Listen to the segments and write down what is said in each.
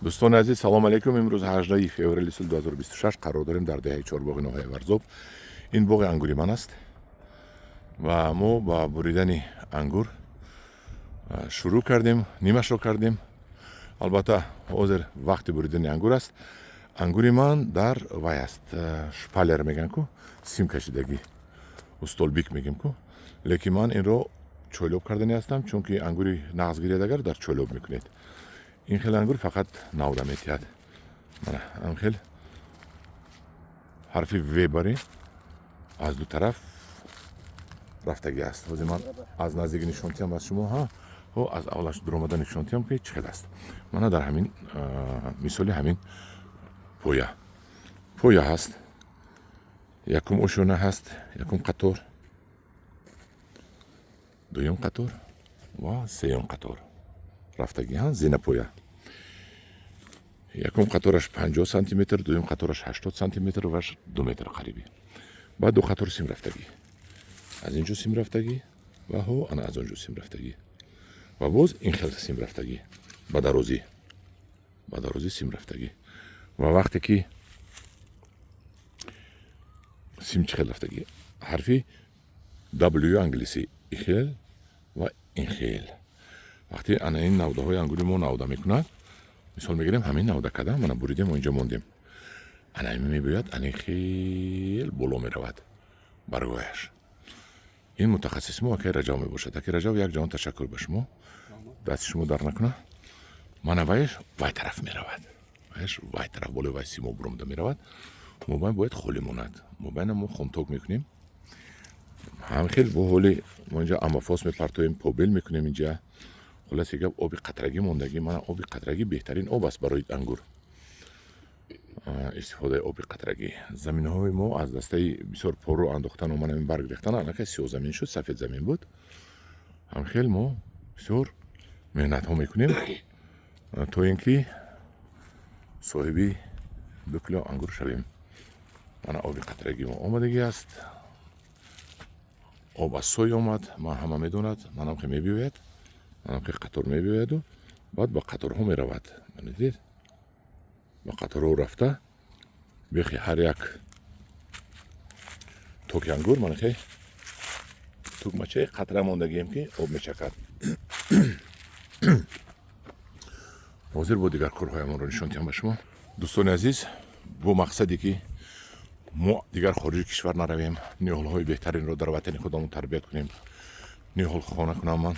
Дӯстони азиз, салом алейкум. Имрӯз 18 феврали соли 2026 қарор дорем дар деҳаи Чорбоғи ноҳияи Варзоб. Ин боғи ангури ман аст ва мо ба буридани ангур шурӯъ кардем, нимашро кардем. Албатта, ҳозир вақти буридани ангур аст. Ангури ман дар вай аст, шпалер мегӯянд ку, сим кашидагӣ, столбик мегӯем ку, лекин ман инро чойлоб кардани ҳастам, чунки ангури нағз гиред, агар дар чойлоб мекунед. Ин хел ангур фақат навда метиҳад. Мана ин хел ҳарфи В бари аз ду тараф рафтагӣ аст. Ҳозир ман аз наздик нишон тиҳам аз шумо. Ҳа, аз аввалаш дуромада нишон тиҳам, ки чӣ хел аст. Мана дар ҳамин мисоли ҳамин поя поя ҳаст, якум ошёна ҳаст, якум қатор, дуюм қатор ва сеюм қатор рафтагӣ ҳа. Зинапоя якум қатораш 50 сантиметр, дуюм қатораш 80 сантиметр ва 2 метр қарибӣ. Баъд ду қатор сим рафтагӣ, аз ин ҷо сим рафтагӣ ва ҳо ана аз он ҷо сим рафтагӣ ва боз ин хел сим рафтагӣ, ба дарозӣ сим рафтагӣ. Ва вақте ки сим чӣ хел рафтагӣ, ҳарфи W англисӣ, ихел ва ин хел. Вақте ана ин навдаҳои ангури мо навда мекунад, мисол мегирем, ҳамин навда када, мана буридем, инҷо мондем, ана ин мебояд ани хел боло меравад баргояш. Ин мутахассиси мо акай Раҷав мебошад. Акай Раҷав, як ҷаҳон ташаккур ба шумо, дасти шумо дар накунад. Мана вайш вай тараф меравад, вайш вай тараф болои вай симо буромада меравад. Мобайн бояд холӣ монад. Мобайна мо хомток мекунем. Ҳам хел бо ҳоли мо инҷа аммофос мепартоем, побел мекунем инҷа. Хулоси гап, оби қатрагӣ мондагӣ. Мана оби қатрагӣ беҳтарин об аст барои ангур, истифодаи оби қатрагӣ. Заминҳои мо аз дастаи бисёр пору андохтану мана ин барг рехтан аллакай сиёҳзамин шуд, сафедзамин буд. Ҳамхел мо бисёр меҳнатҳо мекунем, то ин ки соҳиби 2 кило ангур шавем. Мана оби қатрагӣ мо омадагӣ аст. Об аз сой омад, ман ҳама медонад, манам хе мебиёяд, манам хе қатор мебиёяду баъд ба қаторҳо меравад. Дидед, ба қаторҳо рафта, бехи ҳар як токи ангур мана хе тугмачаи қатра мондагием, ки об мечакад. Ҳозир бо дигар корҳоямонро нишон диҳам ба шумо. Дӯстони азиз, бо мақсаде ки мо дигар хориҷи кишвар наравем, ниҳолҳои беҳтаринро дар ватани худамон тарбият кунем, ниҳолхона кунам ман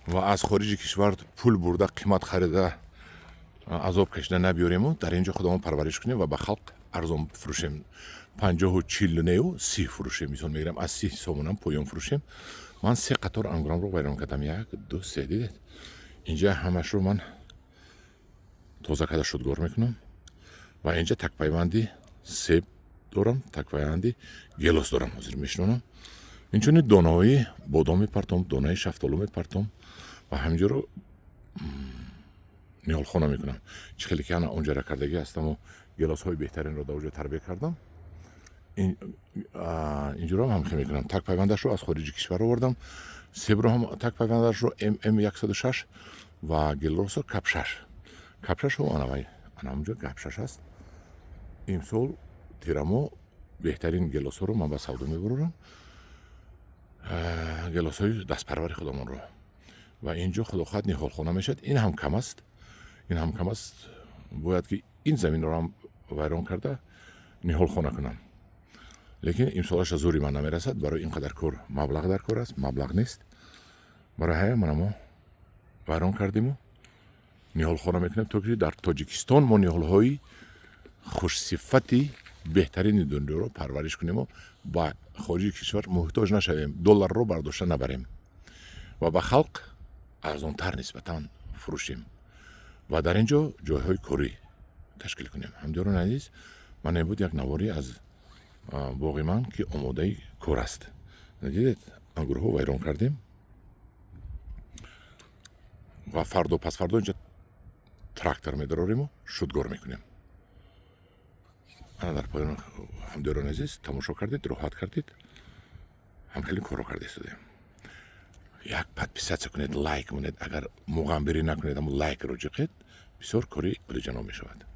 ва аз хориҷи кишвар пул бурда, қимат харида, азоб кашида набиёрему дар ин ҷо худамон парвариш кунем ва ба халқ арзон фурӯшем, 50-у 40 нею 30 фурӯшем. Мисол мегирам, аз 30 сомонам поён фурӯшем. Ман се қатор ангурамро вайрон кардам, як, ду, се. Дидед, инҷа ҳамашро ман тоза карда шудгор мекунам ва инҷа такпайванди себ дорам, такпайванди гелос дорам, ҳозир мешинонам. Инчунин донаҳои бодом мепартом, донаи шафтолу мепартом ва ҳаминҷоро ниҳолхона мекунам. Чӣ хеле ки ана онҷара кардагӣ ҳастаму гелосҳои беҳтаринро дар оҷо тарбия кардам, инҷоро ҳам ҳамхел мекунам. Такпайвандашро аз хориҷи кишвар овардам, себро ҳам такпайвандашро ММ 106 ва гелосро капшаш капшаш анавай, ана ҳамонҷо гапшаш аст. Имсол тирамо беҳтарин гелосҳоро ман ба савдо мебурорам, гелосҳои дастпарвари худамонро. Ва инҷо, худо хоҳад, ниҳолхона мешавад. Ин ҳам кам аст, ин ҳам кам аст. Бояд ки ин заминро ҳам вайрон карда ниҳолхона кунам, лекин имсолаша зӯри ман намерасад. Барои ин қадар кор маблағ дар кор аст, маблағ нест. Барои ҳамин мана мо вайрон кардиму ниҳолхона мекунем, то ки дар Тоҷикистон мо ниҳолҳои хушсифати беҳтарини дунёро парвариш кунему ба хориҷи кишвар муҳтоҷ нашавем, долларро бардошта набарем ва ба халқ арзонтар нисбатан фурӯшем ва дар ин ҷо ҷойҳои корӣ ташкил кунем. Ҳамдиёрони азиз, ман ин буд як наворӣ аз боғи ман, ки омодаи кор аст. Дидед, ангурҳо вайрон кардем ва фардо, пасфардо инҷа трактор медарорему шудгор мекунем. Ана дар поён, ҳамдиёрони азиз, тамошо кардед, роҳат кардед, ҳамхеле корро карда истодем. Як подписаться кунед, лайк монед. Агар муғамбирӣ накунед, амо лайкро ҷиқед. Бисёр кори олиҷаноб мешавад.